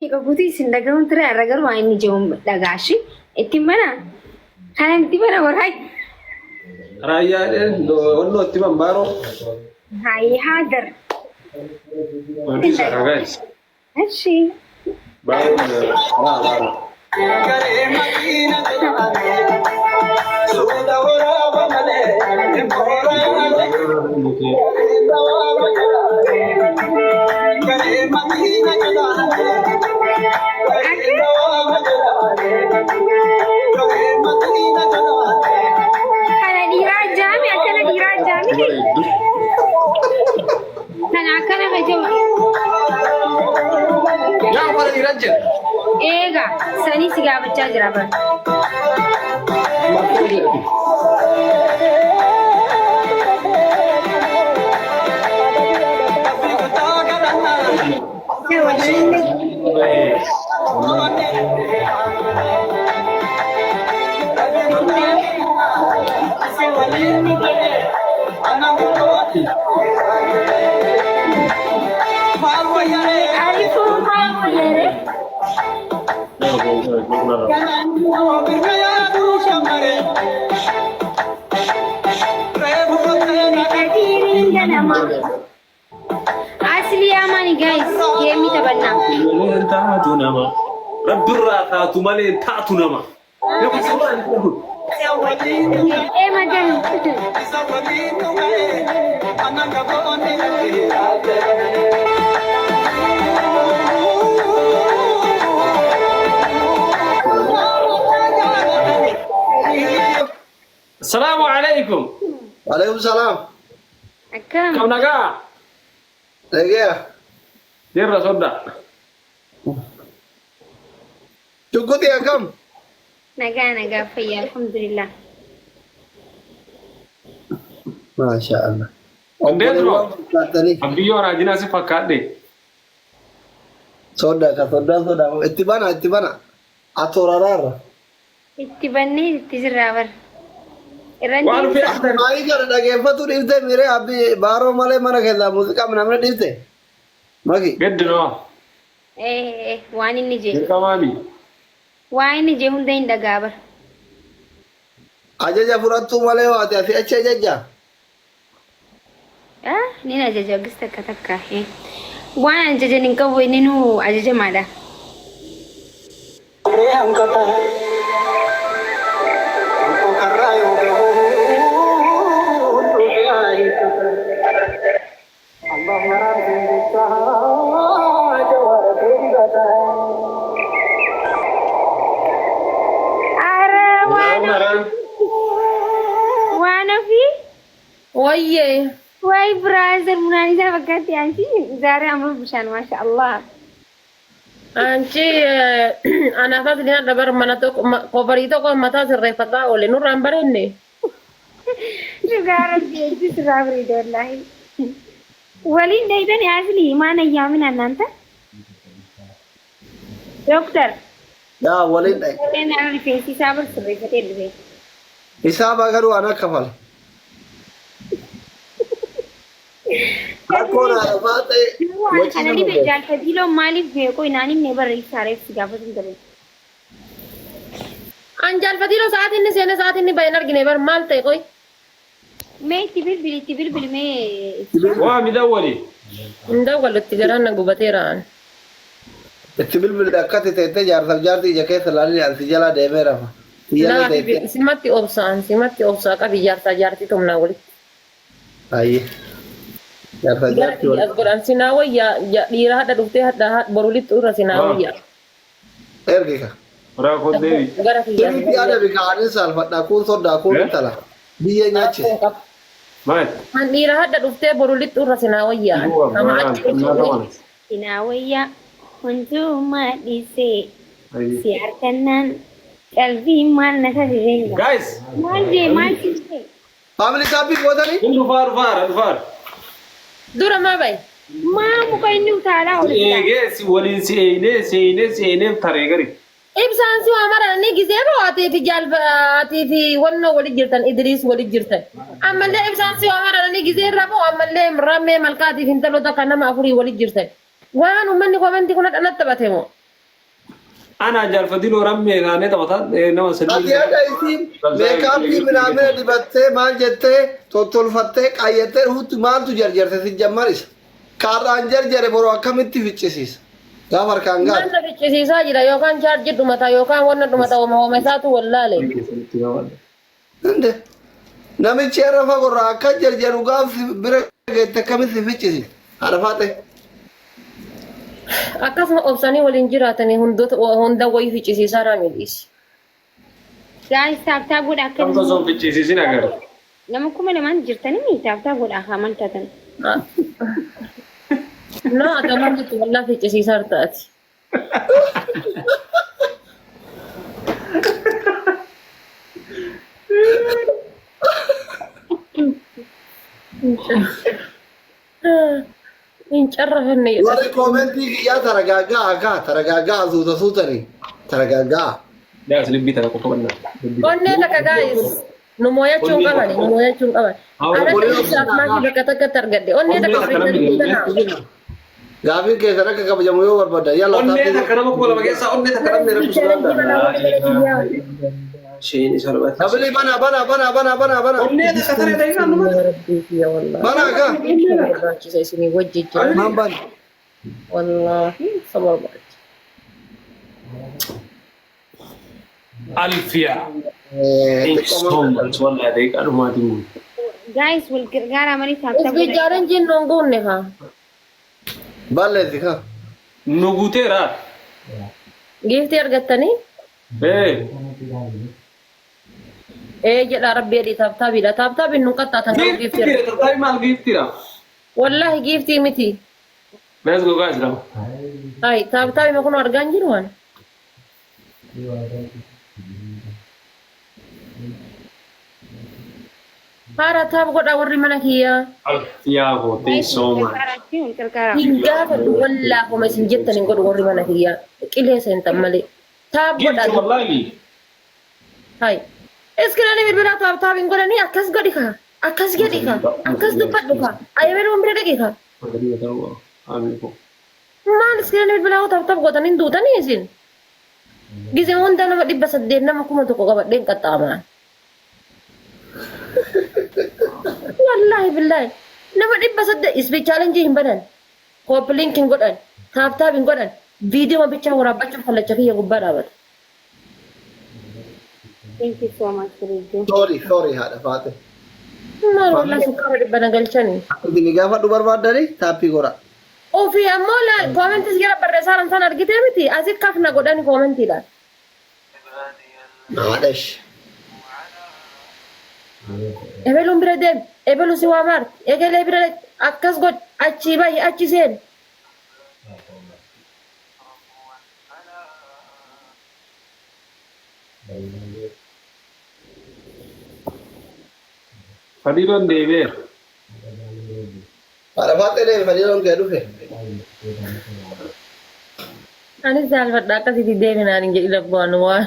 Qabuuti isin dhaga'uun ture har'a garuu waan inni jiru dhagaashi. Ittiin bana. Kana itti bana waraay. Raayyaa onnoo itti ban baaroo. Hayi haadar. Wanti isaa guys. Eshi. Baaroo raa baaroo. Kana dhiiraa jaami akkana dhiiraa jaami. Kana akkana kajama. Yaa mana dhiiraa jira. Eega sanii si gaafachaa jira bara. Ariifuu maal godheere? Kadiiriin ganama. Asli amaani guys geemii taphannaa. Malee taatu nama. Rabbirraa taatu malee taatu nama. Nama sabaa hin qabu. Ee magan. Salaamu alaikum. Waalaikum salaam. Akkam. Kam nagaa? Dhagaya. Jirra sodda. Shugguxii akkam? Nagaa nagaa fayyaa alhamdulillah. Maasha Allah. Indeet bro? Obboleewwan fakkaattanii. Abdiyyoo raajinaa si fakkaadhe. Sodda ka soddaan sodaa. Itti bana itti bana. Atooraraarra. Itti bannee itti sirraa bar. Irra Waan deemsa. fe'atan. Maayii kana dhageeffatu dhiifte miree abbi baaroo malee mana keessaa muuziqaa namni dhiifte. Maki. Gaddi noo. Ee waan inni jee. Dirqamaami. Waan inni jee hunda hin dhagaa bar. Ajaja fudhattuu malee waate asii achi ajajja. Ah, nin ajaja gis takka takka. Eh. Waan ajajan hin qabu inni nu ajajamaadha. Ara waan waan ofii Wayyee. ወይ ብራዘር ሙናሊዛ fakkaatti አንቺ ዛሬ አምሮብሻል። ማሻአላህ Anchi anaafas ni hadha bar mana tokko kofarii tokko mataa sirreeffataa oole nurraan bareenne. Dhugaa rabbi hedduu sirraa bareeda wallaahi. Waliin dheeytan asli maana yaamin እናንተ ዶክተር Yaa waliin dhaye. Waliin rifeensi isaa bar sirreeffatee dhufe. Hisaaba garuu ana kafala. Rakkoon haadha ta'e Waan wajjin kana nama dhibe godha. jaalfatiiloo maaliif beeku inaan himne barreessaa reef si gaafatu ture. An jaalfatiiroo sa'aatiin inni seene sa'aatiin inni bahe hin argine bar maal ta'e qoy. Mee itti bilbili itti bilbili mee Waa mi dawwali. Hin dawwalutti garaan na gubateera an. Itti bilbili akkatti teettee jaarsaaf jaartii ija keessa ilaalanii ansi jalaa deemee rafa. Si jala Laafi teettee. simatti obsaan simatti obsaa qabi jaarsaa jaartii tumnaa walitti. Ayyee. Jaarsaaf Gara jaartii kiyya walitti. as godhan sinaa wayyaa dhiira hadha dhuftee hadha boru lixxu irra sinaa wayyaa. Ergi ka. Biraa koo deebi. Gara kiyya as Sirriitti godhan. adabi ka anin saalfadhaa kuun soddaa kuun intala. Biyyee nyaachise. Maal? Kan dhiira hadha dhuftee boru lixxu irra sinaa wayyaa. Du'a Nama baraan achi qonnaa dhuftee. ta'an. Sinaa wayyaa hundumaa dhiisee si harkannaan qalbii maal na taasisee Guys, maal jee maal siisee Family taappii gootanii? kun dhufaar dhufaar dhufaar. Dura maa bahe? Maa muka inni utaalaa Si oolta. eegee si waliin si eeynee si eeynee si eeynee taree gari. Ibsaan si waa maran ni gizee boo atii fi jaalfa atii fi wannoo wali jirtan Idriis wali jirtan. Ammallee ibsaan si waa maran ni gizee irra boo ammallee rammee malkaatii fi intaloota kan nama afurii wali jirtan. Waan uummanni komentii kun hadha natti taphate moo? Ana jaalfadiloo rammee taanee taphataa nama Ati sadii. haga isiin meekaappii minaamina dibattee maal jettee tottolfattee qaayyattee dhufutti maaltu jarjarte si jammarisa. Kaarraan jarjare boroo akkamitti ficcisiisa? Gaafa harkaan Maal gaatu. na ficcisiisaa jira yookaan chaarjii dhumata yookaan wanna dhumata hooma hooma isaatu wallaale. Inde namichi har'a fagorraa akka jarjaru gaaf si bira geette akkamitti si ficcisiisa? Haadha faate. Akkasuma obsanii waliin jiraatanii hundoota hunda wayii ficcisiisaa raamidhiisi. Guys, tap tap godha akka Kamta osoo hin ficcisiisin agarra. Nama 2000 jirtanii tap tap godha haa maltatan. No, ati amma jirtu wallaa ficcisiisaa taati. Hin carrafanne jedha. Warri koomentii kiyyaa taragaaggaa kaa taragaaggaa suuta suutanii taragaaggaa. Yaa lubbii tana qofa qonnaa. Onnee takka guys. Nu mooyachuu hin qabani, nu mooyachuu hin qabani. Ana ibsaaf maakii bakka takkatti argadhe. Onnee takka ofiitti banaa. Gaafiin keessan akka kabajamu yoo barbaadan yalla Onnee takka nama 2000 keessaa onnee takka dhabne rabbi Challenge banaa warri mana kiyyaa. Isheen isa dhabate. Sabilii bana bana bana bana bana bana. Onnee takka taree ta'e kan numa. Rabbii kiyya wallaahi. Bana kaa. Barbaachisa isinii wajji jira. Maan bana. Wallaahi isa barbaachisa. Alfiya. Thank you so much. Wallahi daqiiqaa dhumaatiin. Guys, wal gargaaraa malee tap tap Isbi godha. challenge nuun guunne kaa. Balleessi kaa. Nu guuteera. Giiftii argattanii? Ee. Ee jedha rabbi jedhi tap tapiidha. Tap tapiin nu qaxxaatan garuu giiftii Giiftiidha. argattu. Tap tapii maal giiftiidha? Wallaahi giiftii miti. Let's go guys lama. Hai tap tapii kun argaa hin jiru waan. Haara tap godha warri mana kiyyaa. Alfiyaa koo thank you so much. Wal gargaaraa. Hin gaafadhu wallaahi homa isin jettan hin godhu warri mana kiyyaa. Qilee seentan malee. Tap godha. Giifti wallaahi. Hai. Iskiraanii bilbilaa tap tap hin godhanii akkas godhi kaa. Akkas jedhi kaa. Akkas dubbadhu kaa. Ayyabeeruun bira dhaqi kaa. Maal iskiraanii bilbilaa hoo tap tap gootan hin duutanii isin? Gizee hunda nama 800 nama 1000 qabadheen qaxxaamaan. Wallaahi billaahi nama 800 isbi challenge hin banan. Copy link hin godhan. Tap tap hin godhan. Viidiyoo bichaa waraabbachuuf kallacha kiyya gubbaa dhaabata. Thank you so much, Rijju. Sorry sorry haadha faate. Maal wallaahi sukkaara dhibba na galchanii. Isin gaafadhu barbaaddanii taappii godha. Ofii ammoo laal koomentis jala barreessaa san argitee miti asi kafna godhani koomentiidhaan. Maadhash. Ebeluun bira deemi, ebelu si waa maarti, egelee bira dhaqi, akkas godhi, achii bahi, achi seeni. Fadiiloon deebi'eera. Haadha faate deemi fadiiloon kee dhufe. Anis jaalfadha akkasitti deemi naan hin jedhi labbu'aan waan.